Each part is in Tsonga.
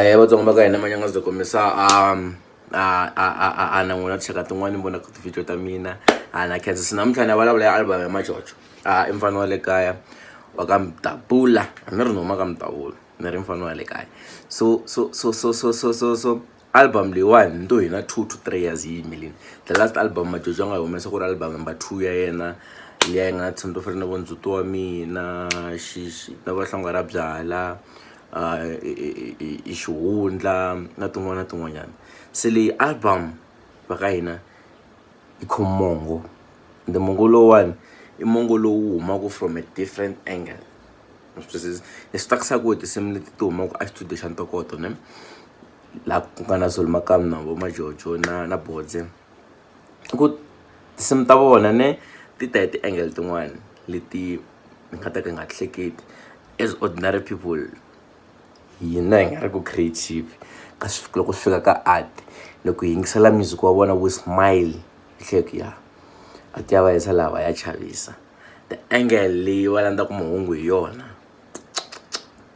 Ahee Vatsonga va ka hina Manyangazi the kombisa a a a a a na n'wina tinxaka tin'wani mi vonaka ti-video ta mina a na khensa se namuntlha ni ya vulavula ya album ya Majojo a i mfana wa le kaya wa ka Mdabula a ni ri ni huma ka Mdabula ni ri mfana wa le kaya so so so so so so so so album leyiwani ni to hina 2 to 3 years yi yimelini. The last album Majojo a nga yi humesa ku ri album number 2 ya yena, liya yi nga na tinsimu to fana na vo Ndzhuti wa Mina, xixi na Vahlonga ra Byala, i Xihundla na tin'wana na tin'wanyana. Se leyi album va ka hina yi khome mongo, ende mongo lowuwani i mongo lowu humaka from a different angle, ma swi twisisa. Leswi tsakisaka hi tinsimu leti ti humaka a xitudio xa ntokoto ne, laha ku nga na Solly Makamu na vo Majojo na Bodze, i ku tinsimu ta vona ne ti ta hi ti-angle tin'wani leti hi nga ta ka hi nga ti hleketi as ordinary people. Hina hi nga ri ku creative ka loko swi fika ka art, loko hi yingisela music wa vona we smile, hi hleka ku ya art ya vahisa lava ya chavisa. The angle leyi va landzaka mahungu hi yona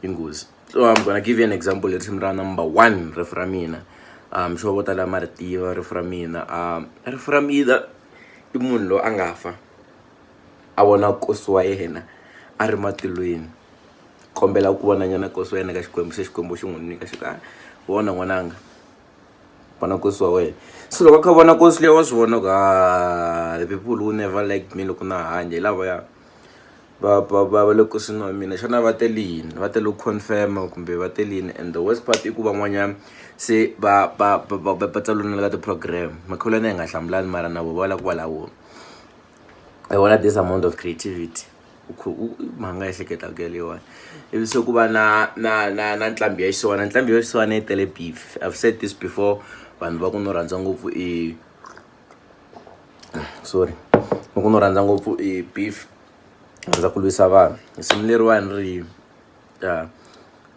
yi nghozi. So I'm gonna give you an example hi risimu ra number one, Rifu Ra Mina. I'm sure vo tala ma ri tiva Rifu Ra Mina. Rifu Ra Mina i munhu loyi a nga fa a vona nkosi wa yena a ri matilweni, kombela ku vona nyana nkosi wa yena ka Xikwembu, se Xikwembu xi n'wi nyika xi ku vona n'wananga, vona nkosi wa wena. Se loko a kha a vona nkosi liya, wa swi vona ku ha the people who never liked me loko na hanya hi lavaya va le nkosini wa mina. Xana va tele yini? Va tele ku confirm kumbe va tele yini? And the worst part i ku van'wanyana se va tsariwe na le ka ti-program makhelwani, hi nga hlamulani, mara na vona va lava ku vulavula. I vona this amount of creativity mhanga ehleketaka yaleyiwani, ivi se ku va na nqambi ya xisiwana. Nqambi ya xisiwana yi tele beef. I've said this before, vanhu va ku no rhandza ngopfu i, sorry, va ku no rhandza ngopfu i beef, rhandza ku lwisa vanhu. Risimu leriwani ri ya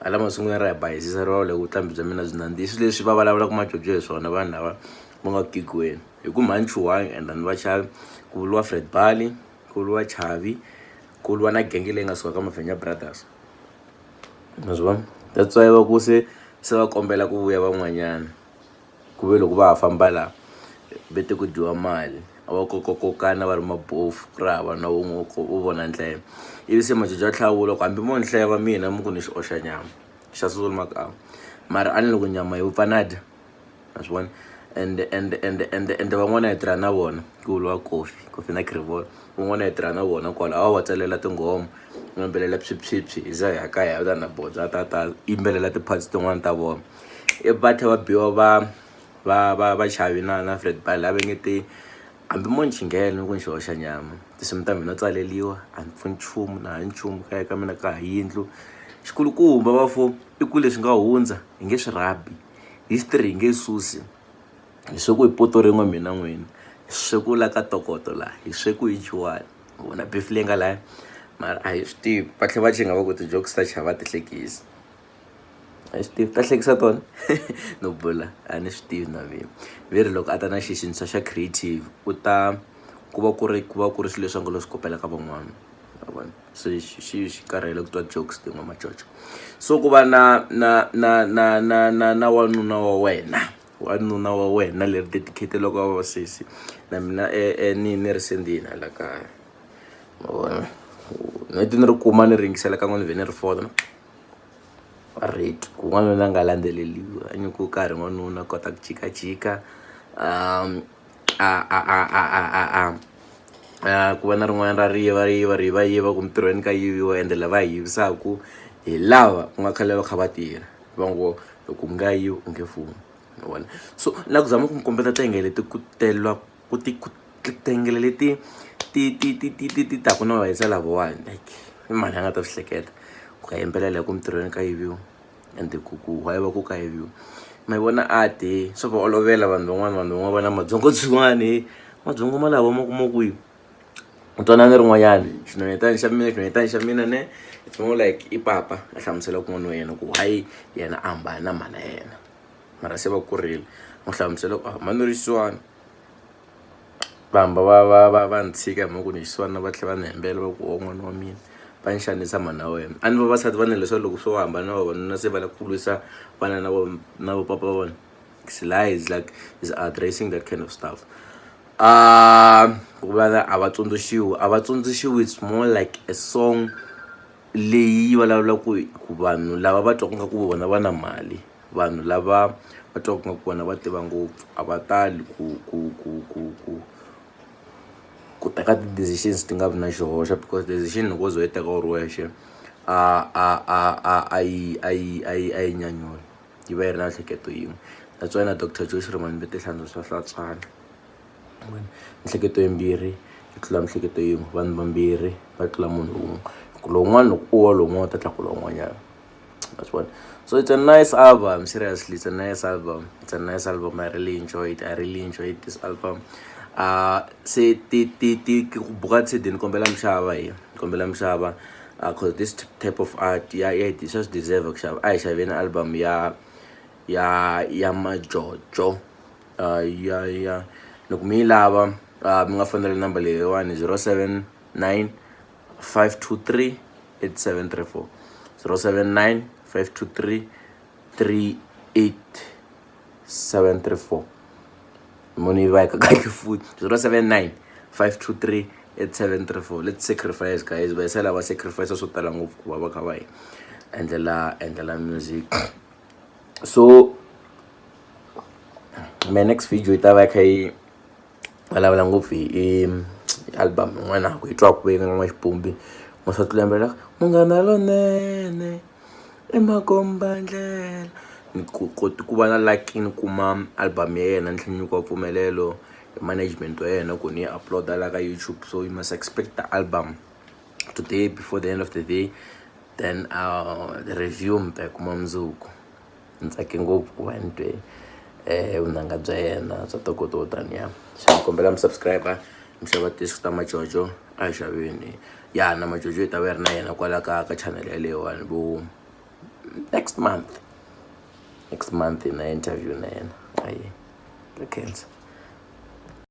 a la masungulweni ra hi bayizisa, ri vulavula hi vuqambi bya mina byi nandziha, swilo leswi va vulavulaka Majojo hi swona vanhu lava va nga gigiweni hi ku mhani chuhangi and ni va chavi. Ku vuriwa Fred Bali, ku vuriwa Chavi, ku vuriwa na genge leyi nga suka ka Mavhenya Brothers, ma swi vona. That's why va ku se va kombela ku vuya van'wanyana, ku ve loko va ha famba laha ve te ku dyiwa mali, a va kokakokana va ri mabofu, ku ri hava na wun'we wo vona ndlela. Ivi se Majojo a tlhela a vula ku hambi mo ni hleva mina mi ku ni xi oxa nyama xa Solly Makamu, mara a ni loko nyama yi vupfa na dya, ma swi vona. And van'wana hi tirha na vona, ku vuriwa Kofi, Kofi na Crivol, van'wana hi tirha na vona kwala, a va tsalela tinghoma, va yimbelela phyiphyiphi, hi za hi ya kaya hi ya na Bodza a ta yimbelela ti-parts tin'wani ta vona, ivi va tlhela va biwa va Chavi na Fred Bali lava nge te hambi mo ni chinghela ni ku ni xi hoxa nyama, tinsimu ta mina tsaleriwa, a ni pfuni nchumu na ha nchumu kaya ka mina ka ha yindlu. Xikulukumba vafo i ku leswi nga hundza hi nge swi rhabi, history hi nge yi susi. Hi swekiwe hi poto rin'we mina n'wina, hi swekiwe la ka ntokoto laha, hi swekiwe hi juwani, vona beef leyi nga laya, mara a hi swi tivi. Va tlhela va chinga va ku ti-jokes ta chava ti hlekisa, a hi swi tivi ta hlekisa tona, no bula a ni swi tivi na mina. Ve ri loko a ta na xi xintshwa xa creative u ta ku va ku ri swilo leswi a nga lo swi kopela ka van'wana, ma vona. Se xi karhele ku twa jokes tin'we Majojo. So ku va na Wanuna Wa Wena, Wanuna Wa Wena leri dedicate-eliwaka vavasesi na mina ni ri sendini hala kaya, ma vona. N'hweti ni ri kuma ni ri yingisela kan'we, ni vhe ni ri fola right ku n'wanuna a nga landzeleriwi, a nyikiwe nkarhi n'wanuna a kota ku jikajika. A ku va na rin'wana ra ri yiva yiva ri yiva yiva ku mintirhweni ka yiviwa, ende lava hi yivisaku hi lava ku nga khale va kha va tirha, va ngo loko u nga yivi u nge fumi, ma vona. So ni lava ku zama ku mi kombeta ti-angle leti ku tela ku ti ku ti-angle leti ti taku na vahisa lavawani, like i mani a nga ta swi hleketa ku ka yimbelela hi ku mintirhweni ka yiviwa, ende ku why va ku ka yiviwa? Ma yi vona art swa va olovela vanhu van'wana, vanhu van'wana va na mabyongo byin'wani, mabyongo malava ma kuma kwihi? U twa na rin'wanyana xinhwanyetana xa mina, xinhwanyetana xa mina ne, it's more like i papa a hlamusela kun'wana wa yena ku why yena a hambana na mhana yena, mara se va kurile, n'wi hlamusela ku mhani ri xisiwana, va hamba va ni tshika hi mhaka ku ni xisiwana, va tlhela va ni hembela va ku wa n'wana wa mina. Va ni xanisa mhana wena a ni vavasati va na leswa loko swo hambana na vavanuna se va lava ku lwisa vana na vo na vo papa va vona. Lies like is addressing that kind of stuff. Ku va a va tsundzuxiwi, a va tsundzuxiwi, it's more like a song leyi yi vulavulaka ku vanhu lava va twaka nga ku vona va na mali, vanhu lava va twaka nga ku vona va tiva ngopfu a va tali ku teka ti-decisions ti nga vi na xihoxo, because decision loko wo ze u yi teka u ri wexe a a a a a yi a yi a yi a yi nyanyuli, yi va yi ri na miehleketo yin'we. That's why na Doctor Joe Shirimani va te hlantswa swa hlantswana, miehleketo yimbirhi yi tlula miehleketo yin'we, vanhu vambirhi va tlula munhu wun'we, ku lowun'wana loko u wa lowun'wana u ta tlakula wun'wanyana, ma swi vona. So it's a nice album, seriously, it's a nice album, it's a nice album. I really enjoyed, I really enjoyed this album. Se ti ti ti ku buka ti-CD, ni kombela mi xava, hi kombela mi xava, 'cause this type of art ya swa swi deserve ku xava. A hi xaveni album ya Majojo. Ya loko mi yi lava, mi nga fonela number leyiwani, 079 523 8734, 079 523 38734. Munhu yi va yi ka kahle futhi, 079 523 8734. Let's sacrifice, guys. Va se lava sacrifice swo tala ngopfu ku va va kha va hi endlela music. So my next video yi ta va yi kha yi vulavula ngopfu hi album yin'wana ku yi twaku ku yi nga N'waxibombi, n'wansati loyi yimbelela munghana lonene i makombandlela. Ni ku koti ku va na lucky ni kuma album ya yena, ni tlhela ni nyikiwa mpfumelelo hi management wa yena ku ni yi upload-a la ka YouTube. So you must expect the album today before the end of the day, then the review mi ta yi kuma mundzuku. Ni tsake ngopfu ku va ni twe vunanga bya yena bya ntokoto wo taniya. Se ni kombela mi subscribe, mi xava disc ta Majojo. A hi xaveni ya na Majojo, hi ta va hi ri na yena kwala ka channel yaleyiwani vo next month, next month hi na interview na yena. Ayi, khensa.